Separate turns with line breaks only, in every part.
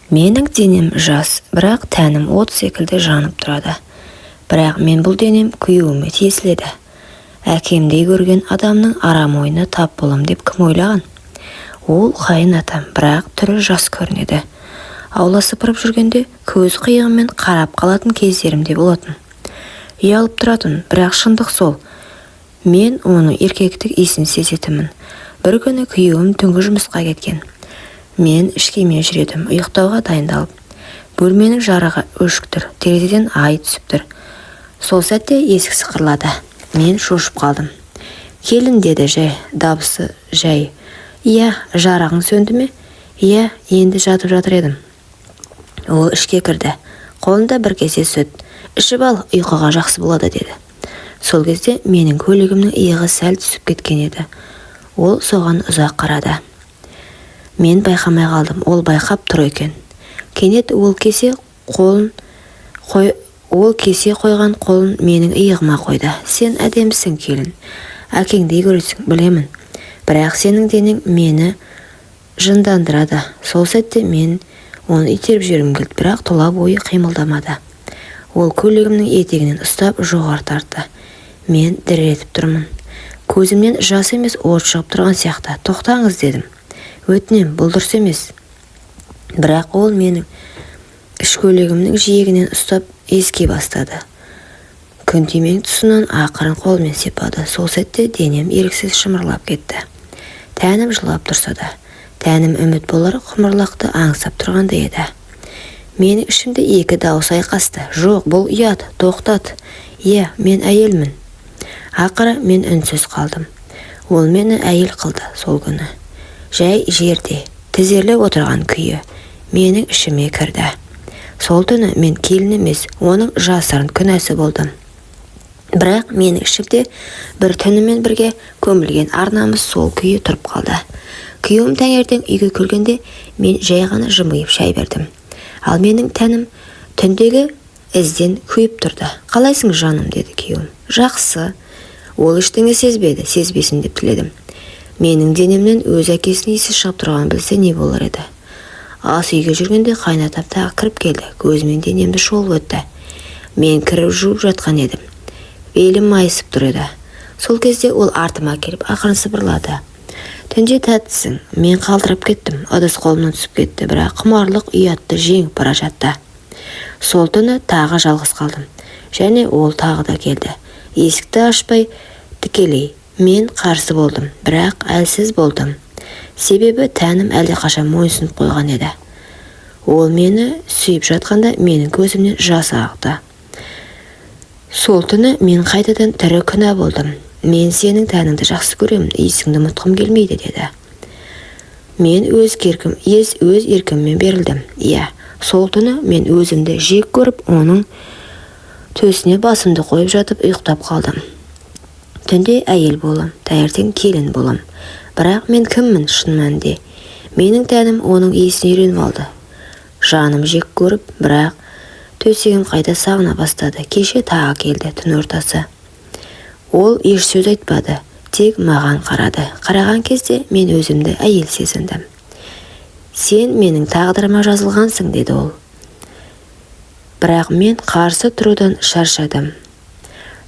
Менің денем жас, бірақ тәнім от секілді жанып тұрады. Бірақ мен бұл денем күйеуіме тиесілі еді. Әкемдей көрген адамның арам ойына тап болам деп кім ойлаған? Ол қайын атам, бірақ түрі жас көрінеді. Аула сыпырып жүргенде көз қиығымен қарап қалатын кездерім де болатын. Ұялып тұратын, бірақ шындық сол. Мен оның еркектік иісін сезетінмін. Бір күні күйеуім түнгі жұмысқа кеткен. Мен іш киіммен жүр едім, ұйықтауға дайындалып. Бөлменің жарығы өшік тұр, терезеден ай түсіп тұр. Сол сәтте есік сықырлады. Мен шошып қалдым. Келін, деді жай, дабысы жай. Иә, жарығың сөнді ме? Иә, енді жатып жатыр едім. Ол ішке кірді. Қолында бір кесе сүт. Ішіп ал, ұйқыға жақсы болады, деді. Сол кезде менің көйлегімнің иығы сәл түсіп кеткен еді. Ол соған ұзақ қарады. Мен байқамай қалдым, ол байқап тұр екен. Кенет ол кесе қойған қолын менің иығыма қойды. Сен әдемісің, келін. Әкеңдей көресің, білемін. Бірақ сенің денең мені жындандырады. Сол сәтте мен оны итеріп жібергім келді, бірақ тұла бойы қимылдамады. Ол көйлегімнің етегінен ұстап жоғары тартты. Мен дір етіп тұрмын. Көзімнен жас емес, от шығып тұрған сияқты. Тоқтаңыз, дедім. Өтінем, бұл дұрыс емес. Бірақ ол менің іш көйлегімнің жиегінен ұстап иіскей бастады. Күнтименің тұсынан ақырын қолымен сипады. Сол сәтте денем еріксіз шымырлап кетті. Тәнім жылап тұрса да, тәнім үміт болар құмарлықты аңсап тұрғандай еді. Менің ішімде екі дауыс айқасты. Жоқ, бұл ұят, тоқтат. Иә, мен әйелмін. Ақыры мен үнсіз қалдым. Ол мені әйел қылды сол күні. Жай жерде, тізерлеп отырған күйі менің ішіме кірді. Сол түні мен келін емес, оның жасырын күнәсі болдым. Бірақ менің ішімде бір түнімен бірге көмілген ар-намыс сол күйі тұрып қалды. Күйеуім таңертең үйге келгенде мен жай ғана жымиып шай бердім. Ал менің тәнім түндегі ізден күйіп тұрды. Қалайсың, жаным, деді күйеуім. Жақсы. Ол ештеңе сезбеді, сезбесін деп тіледім. Менің денемнен өз әкесінің иісі шығып тұрғанын білсе не болар еді? Ас үйге жүргенде қайнатам тағы кіріп келді. Көзімен денемді шолып өтті. Мен кіріп жуып жатқан едім. Белім майысып тұр еді. Сол кезде ол артыма келіп ақырын сыбырлады. Түнде тәттісің. Мен қалтырап кеттім. Ыдыс қолымнан түсіп кетті, бірақ құмарлық ұятты жеңіп бара жатты. Сол түні тағы жалғыз қалдым. Және ол тағы да келді. Есікті ашпай тікелей. Мен қарсы болдым, бірақ әлсіз болдым. Себебі тәнім әлдеқашан мойынсұнып қойған еді. Ол мені сүйіп жатқанда менің көзімнен жас ақты. Сол түні мен қайтадан тірі күнә болдым. Мен сенің тәніңді жақсы көремін, иісіңді ұмытқым келмейді, деді. Мен өз еркіммен берілдім. Иә, сол түні мен өзімді жек көріп, оның төсіне басымды қойып жатып ұйықтап қалдым. Түнде әйел болам, таңертең келін болам. Бірақ мен кіммін шын мәнінде? Менің тәнім оның иісін үйреніп алды. Жаным жек көріп, бірақ төсегін қайта сағына бастады. Кеше тағы келді, түн ортасы. Ол еш сөз айтпады, тек маған қарады. Қараған кезде мен өзімді әйел сезіндім. Сен менің тағдырыма жазылғансың, деді ол. Бірақ мен қарсы тұрудан шаршадым.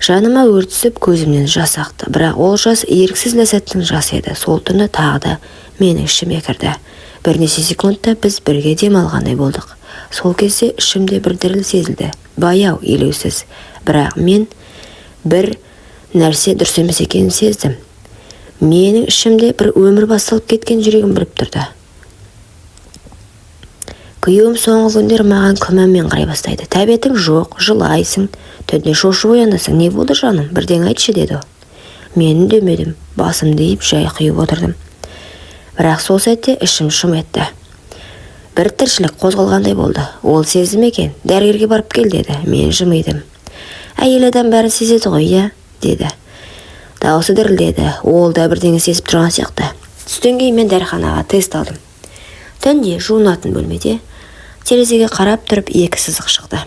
Жаныма өрт түсіп, көзімнен жас ақты. Бірақ ол жас еріксіз ләззаттың жасы еді. Сол түні тағы да менің ішіме кірді. Бірнеше секундта біз бірге дем алғандай болдық. Сол кезде ішімде бір діріл сезілді. Баяу, елеусіз. Бірақ мен бір нәрсе дұрыс емес екенін сездім. Менің ішімде бір өмір басталып кеткен жүрегім біліп тұрды. Күйеуім соңғы күндері маған күмәнмен қарай бастайды. Тәбетің жоқ, жылайсың, түнде шошып оянасың. Не болды, жаным, бірдеңе айтшы, деді. Мен үндемедім, басымды иіп жай құйып отырдым. Бірақ сол сәтте ішім шым етті. Бір тіршілік қозғалғандай болды. Ол сезді ме екен? Дәрігерге барып кел, деді. Мен жымидым. Әйел адам бәрін сезеді ғой, иә, деді. Даусы дірілдеді. Ол да бірдеңе сезіп тұрған сияқты. Түстен кейін мен дәріханаға тест алдым. Түнде жуынатын бөлмеде терезеге қарап тұрып екі сызық шықты.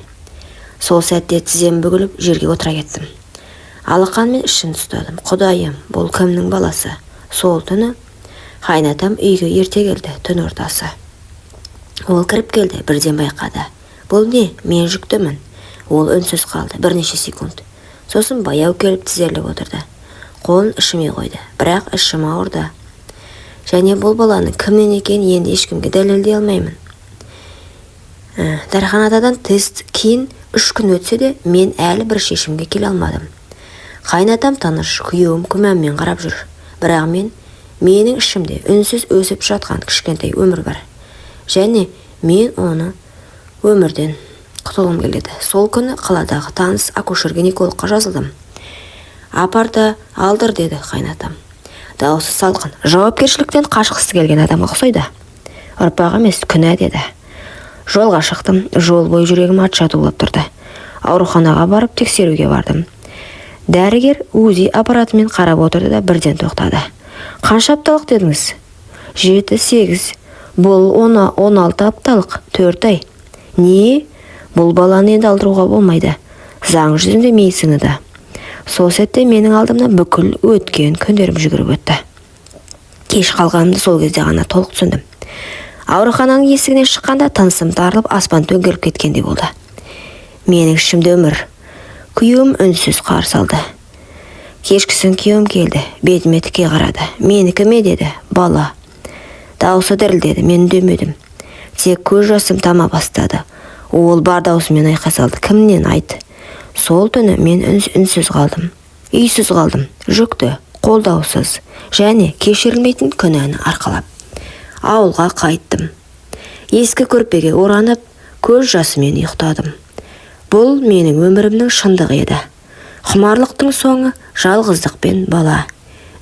Сол сәтте тізем бүгіліп жерге отыра кеттім. Алақанмен ішін ұстадым. Құдайым, бұл кімнің баласы? Сол түні қайнатам үйге ерте келді, түн ортасы. Ол кіріп келді, бірден байқады. Бұл не? Мен жүктімін. Ол үнсіз қалды бірнеше секунд. Сосын баяу келіп тізерлеп отырды. Қолын ішіме қойды. Бірақ ішім ауырды. Және бұл баланың кімнен екенін енді ешкімге дәлелдей алмаймын. Дәріханадан тест кейін 3 күн өтсе де, мен әлі бір шешімге келе алмадым. Қайнатам тыныш, күйеуім күмәнмен қарап жүр. Бірақ менің ішімде үнсіз өсіп жатқан кішкентай өмір бар. Және мен оны өмірден құтылғым келеді. Сол күні қаладағы таныс акушер-гинекологқа жазылдым. «Апар да алдыр», – деді қайнатам. Даусы салқын, жауапкершіліктен қашқысы келген адамға ұқсайды. «Ұрпақ емес, күнә», – деді. Жолға шықтым. Жол бойы жүрегім атша тулап тұрды. Ауруханаға барып, тексеруге бардым. Дәрігер УЗИ аппаратымен қарап отырды да, бірден тоқтады. «Қанша апталық дедіңіз?» «Жеті, сегіз. Бұл 16 апталық, 4 ай». «Не? Бұл баланы енді алдыруға болмайды. Заң жүзінде, медицинада». Сол сәтте менің алдымнан бүкіл өткен күндерім жүгіріп өтті. Кеш қалғанымды сол кезде ғана толық түсіндім. Аурухананың есігінен шыққанда тынысым тарылып, аспан төңкеріліп кеткендей болды. Менің ішімде өмір. Күйеуім үнсіз қарсы алды. Кешкісін күйеуім келді, бетіме тіке қарады. «Менікі ме?» – деді. «Бала». Даусы дірілдеді. Мен үндемедім. Тек көз жасым тама бастады. Ол бар даусымен айқай салды: «Кімнен, айт!» Сол түні мен үнсіз қалдым. Үйсіз қалдым. Жүкті, қолдаусыз және кешірілмейтін күнәні арқалап. Ауылға қайттым. Ескі көрпеге оранып, көз жасымен ұйықтадым. Бұл менің өмірімнің шындығы еді. Құмарлықтың соңы – жалғыздық пен бала.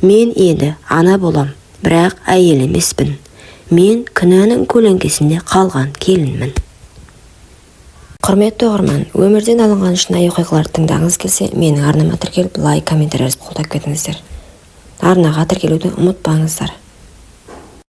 Мен енді ана болам, бірақ әйел емеспін. Мен күнәнің көлеңкесінде қалған келінмін. Құрметті оқырман, өмірден алынған шынайы оқиғаларды тыңдағыңыз келсе, менің арнама тіркеліп, лайк, комментарий жазып, қолдап кетіңіздер. Арнаға тіркелуді ұмытпаңыздар.